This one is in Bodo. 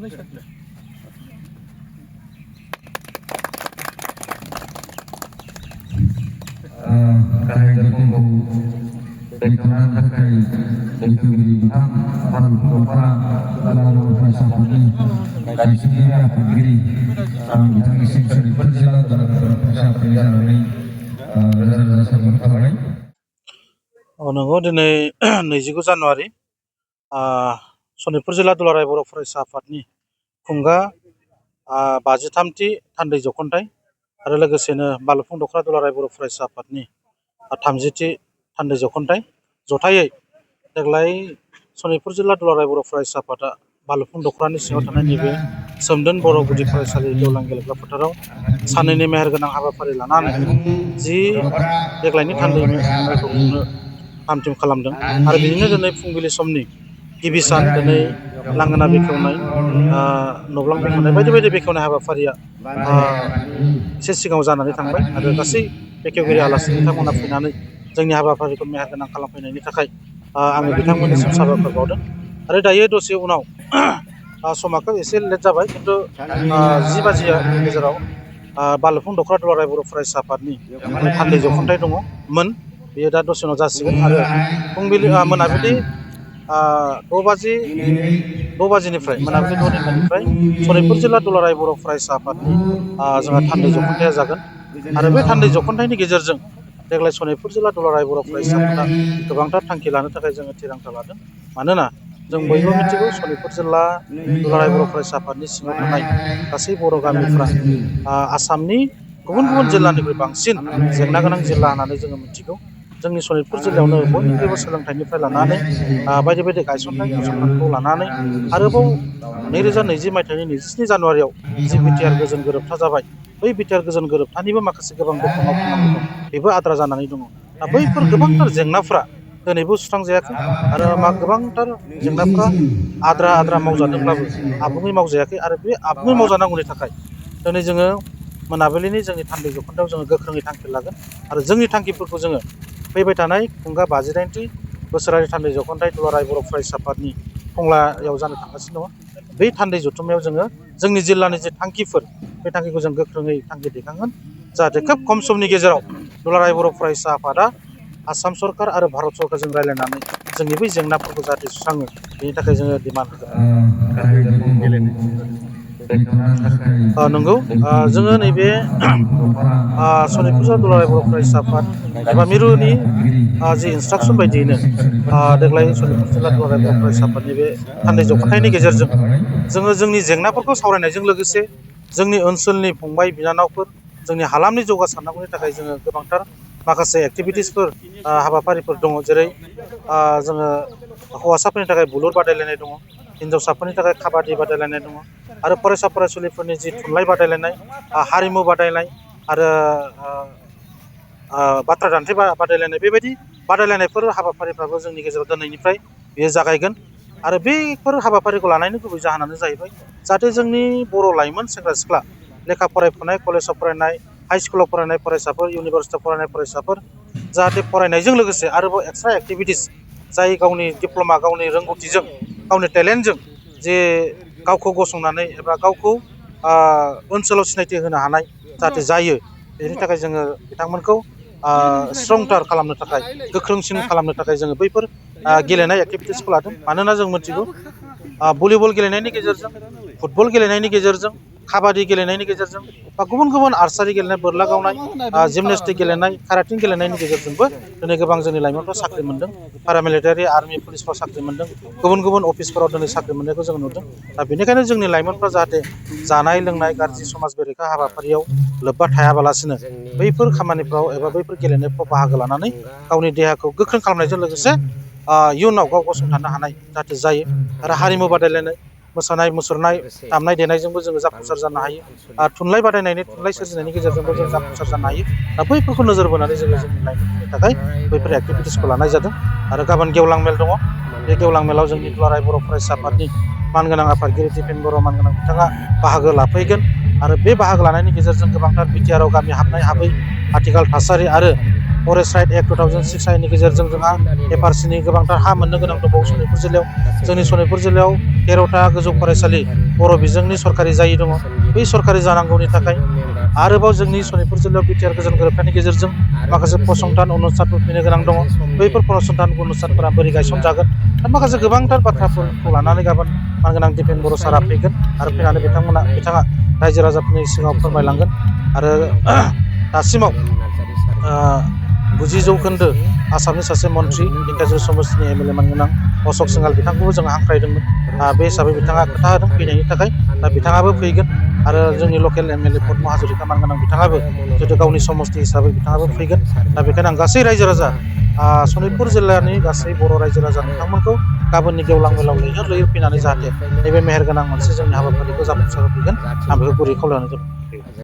Kahit ako ikanan takai itu bintang baru para lalu prasa pagi dari sini pagi bintang isim seri berjalan dalam prasa perjalanan ini rasa berkawan. नंगौ दिनै 29 जानुवारि सनितपुर जिल्ला दुलाराय बर' फरायसा आफादनि खुंगा 53थि थान्दै जख'न्थाइ आरो लोगोसेनो बालुफुं दख'रा दुलाराय बर' फरायसा आफादनि 30थि थान्दै जख'न्थाइ जथायै देग्लाय सनितपुर जिल्ला दुलाराय बर' फरायसा आफादा बालुफुं दख'रानि सिङाव थानाय नैबे सोमदोन बर' गुदि फरायसालि गेवलां गेलेग्रा फोथाराव साननैनि मेहेरगोनां हाबाफारि लानानै जि देग्लायनि थान्दै जख'न्थाइखौ खुंनो थाम-थिम खालामदों आरो बिदिनो दिनै फुंबिलि समनि गिबि सान दिनै लांगोना बेखेवनाय नब्लां बेखेवनाय बायदि बायदि बेखेवनाय हाबाफारिया एसे सिगाङाव जानानै थांबाय आरो गासै बेखेवगिरि आलासि बिथांमोना फैनानै जोंनि हाबाफारिखौ मेहेरगोनां खालामफैनायनि थाखाय आङो बिथांमोननिसिम साबायखर बावदों आरो दायो दसे उनाव समाखौ एसे लेट जाबाय खिन्थु 10 बाजिनि गेजेराव बालुफुं दख'रा दुलाराय बर' फरायसा आफादनि थान्दै जख'न्थाइ दङमोन बेयो दा दसे उनाव जासिगोन आरो फुंबिलि मोनाबिलि 6 बाजिनिफ्राय मोनाबिलि 6 रिंगानिफ्राय सनितपुर जिल्ला दुलाराय बर' फरायसा आफादनि जोंहा थान्दै जख'न्थाइया जागोन आरो बे थान्दै जख'न्थाइनि गेजेरजों देग्लाय सनितपुर जिल्ला दुलाराय बर' फरायसा आफादा गोबांथार थांखि लानो थाखाय जोङो थिरांथा लादों मानोना जों बयबो मिथिगौ सनितपुर जिल्ला दुलाराय बर' फरायसा आफादनि सिङाव थानाय गासै बर' गामिफ्रा आसामनि गुबुन गुबुन जिल्लानिख्रुइ बांसिन जेंना गोनां जिल्ला होननानै जोङो मिथिगौ जोंनि सनितपुर जिल्लायावनो बयनिख्रुइबो सोलोंथाइनिफ्राय लानानै बायदि बायदि गायसनथाय फसंथानखौ लानानै आरोबाव 2020 मायथाइनि 27 जानुवारियाव जि बिटिआर गोजोन गोरोबथा जाबाय बै बिटिआर गोजोन गोरोबथानिबो माखासे गोबां दफा मावफुंनांगौ दं बेबो आद्रा जानानै दङ दा बैफोर गोबांथार जेंनाफ्रा दिनैबो सुस्रांजायाखै आरो गोबांथार जेंनाफ्रा आद्रा मावजादोंब्लाबो आबुङै मावजायाखै आरो बे आबुङै मावजानांगौनि थाखाय दिनै जोङो मोनाबिलिनि जोंनि थान्दै जख'न्थायाव जोङो गोख्रोङै थांखि लागोन आरो जोंनि थांखिफोरखौ जोङो फैबाय थानाय खुंगा 58थि बोसोरारि थान्दै जख'न्थाइ दुलाराय बर' फरायसा आफादनि टंलायाव जानो थांगासिनो दङ बै थान्दै जथुम्मायाव जोङो जोंनि जिल्लानि जे थांखिफोर बे थांखिखौ जों गोख्रोङै थांखि दैखांगोन जाहाथे खोब खम समनि गेजेराव दुलाराय बर' फरायसा आफादा आसाम सरकार आरो भारत सरकारजों रायज्लायनानै जोंनि बै जेंनाफोरखौ जाहाथे सुस्राङो बेनि थाखाय जोङो डिमान्ड होगोन नंगौ जोङो नैबे सनितपुर जिल्ला दुलाराय बर' फरायसा आफाद एबा मिरुनि जि इन्सट्राक्सन बायदियैनो देग्लाय सनितपुर जिल्ला दुलाराय बर' फरायसा आफादनि बे थान्दै जख'न्थाइनि गेजेरजों जोङो जोंनि जेंनाफोरखौ सावरायनायजों लोगोसे जोंनि ओनसोलनि फंबाय बिनानावफोर जोंनि हालामनि जौगासारनांगौनि थाखाय जोङो गोबांथार माखासे एक्टिभिटिसफोर हाबाफारिफोर दङ जेरै जोङो हौवासाफोरनि थाखाय बुलुर बादायलायनाय दङ हिन्जावसाफोरनि थाखाय काबादि बादायलायनाय दङ आरो फरायसा फरायसुलिफोरनि जि थुनलाइ बादायलायनाय हारिमु बादायनाय आरो बाथ्रा दान्थेनाय बादायलायनाय बेबायदि बादायलायनायफोर हाबाफारिफ्राबो जोंनि गेजेराव दिनैनिफ्राय बेयो जागायगोन आरो बेफोर हाबाफारिखौ लानायनि गुबै जाहोनानो जाहैबाय जाहाथे जोंनि बर' लाइमोन सेंग्रा सिख्ला लेखा फरायफुनाय कलेजाव फरायनाय हाइ स्कुलाव फरायनाय फरायसाफोर इउनिभारसिटियाव फरायनाय फरायसाफोर जाहाथे फरायनायजों लोगोसे आरोबाव एक्सट्रा एक्टिभिटिस जाय गावनि डिप्ल'मा गावनि रोंगौथिजों गावनि टेलेन्टजों जे गावखौ गसंनानै एबा गावखौ ओनसोलाव सिनायथि होनो हानाय जाहाथे जायो बेनि थाखाय जोङो बिथांमोनखौ स्ट्रंथार खालामनो थाखाय गोख्रोंसिन खालामनो थाखाय जोङो बैफोर गेलेनाय एक्टिभिटिसखौ लादों मानोना जों मिथिगौ भलिबल गेलेनायनि गेजेरजों फुटबल गेलेनायनि गेजेरजों काबादि गेलेनायनि गेजेरजों बा गुबुन गुबुन आर्सारि गेलेनाय बोरला गावनाय जिमनास्टिक गेलेनाय काराटिं गेलेनायनि गेजेरजोंबो दिनै गोबां जोंनि लाइमोनफ्रा साख्रि मोन्दों पारामिलिटारि आर्मि पुलिसफ्राव साख्रि मोन्दों गुबुन गुबुन अफिसफोराव दिनै साख्रि मोननायखौ जों नुदों दा बेनिखायनो जोंनि लाइमोनफ्रा जाहाथे जानाय लोंनाय गाज्रि समाज बेरेखा हाबाफारियाव लोब्बा थायाबालासिनो बैफोर खामानिफ्राव एबा बैफोर गेलेनायफ्राव बाहागो लानानै गावनि देहाखौ गोख्रों खालामनायजों लोगोसे इयुनाव गाव गसंथानो हानाय जाहाथे जायो आरो हारिमु बादायलायनाय मोसानाय मुसुरनाय दामनाय देनायजोंबो जोङो जाफुंसार जानो हायो थुनलाइ बादायनायनि थुनलाइ सोरजिनायनि गेजेरजोंबो जों जाफुंसार जानो हायो दा बैफोरखौ नोजोर बोनानै जोङो जोंनि लाइमोनफोरनि थाखाय बैफोर एक्टिभिटिसखौ लानाय जादों आरो गाबोन गेवलां मेल दङ बे गेवलां मेलाव जोंनि दुलाराय बर' फरायसा आफादनि मानगोनां आफादगिरि दिपेन बर' मानगोनां बिथाङा बाहागो लाफैगोन आरो बे बाहागो लानायनि गेजेरजों गोबांथार बिटिआरआव गामि हाबनाय हाबै आथिखाल थासारि आरो फरेस्ट राइट एक्ट 2006 आइनि गेजेरजों जोंहा FRCनि गोबांथार हा मोननो गोनां दंबावो सनितपुर जिल्लायाव जोंनि सनितपुर जिल्लायाव 13टा गोजौ फरायसालि बर' बिजोंनि सरकारि जायै दङ बै सरकारि जानांगौनि थाखाय आरोबाव जोंनि सनितपुर जिल्लायाव बिटिआर गोजोन गोरोबथानि गेजेरजों माखासे फसंथान अनुस्थानफोर फैनो गोनां दङ बैफोर फसंथान अनुस्थानफोरा बोरै गायसनजागोन दा माखासे गोबांथार बाथ्राफोरखौ लानानै गाबोन मानगोनां दिपेन बर' सारा फैगोन आरो फैनानै बिथाङा रायजो राजाफोरनि सिगाङाव फोरमायलांगोन आरो दासिमाव 90% आसामनि सासे मन्त्रि धेकियाजुलि समस्तिनि MLA मानगोनां अशक सिंहाल बिथांखौबो जों हांख्रायदोंमोन बे हिसाबै बिथाङा खोथा होदों फैनायनि थाखाय दा बिथाङाबो फैगोन आरो जोंनि लकेल MLA पद्म हाजरिका मानगोनां बिथाङाबो जिहेतु गावनि समस्ति हिसाबै बिथाङाबो फैगोन दा बेखायनो आं गासै रायजो राजा सनितपुर जिल्लानि गासै बर' रायजो राजा नोंथांमोनखौ गाबोननि गेवलां मेलाव लैहोर लैहोर फैनानै जाहाथे नैबे मेहेरगोनां मोनसे जोंनि हाबाफारिखौ जाफुंसार होफैगोन आं बेखौ गुरै खावलायनाय जाबाय।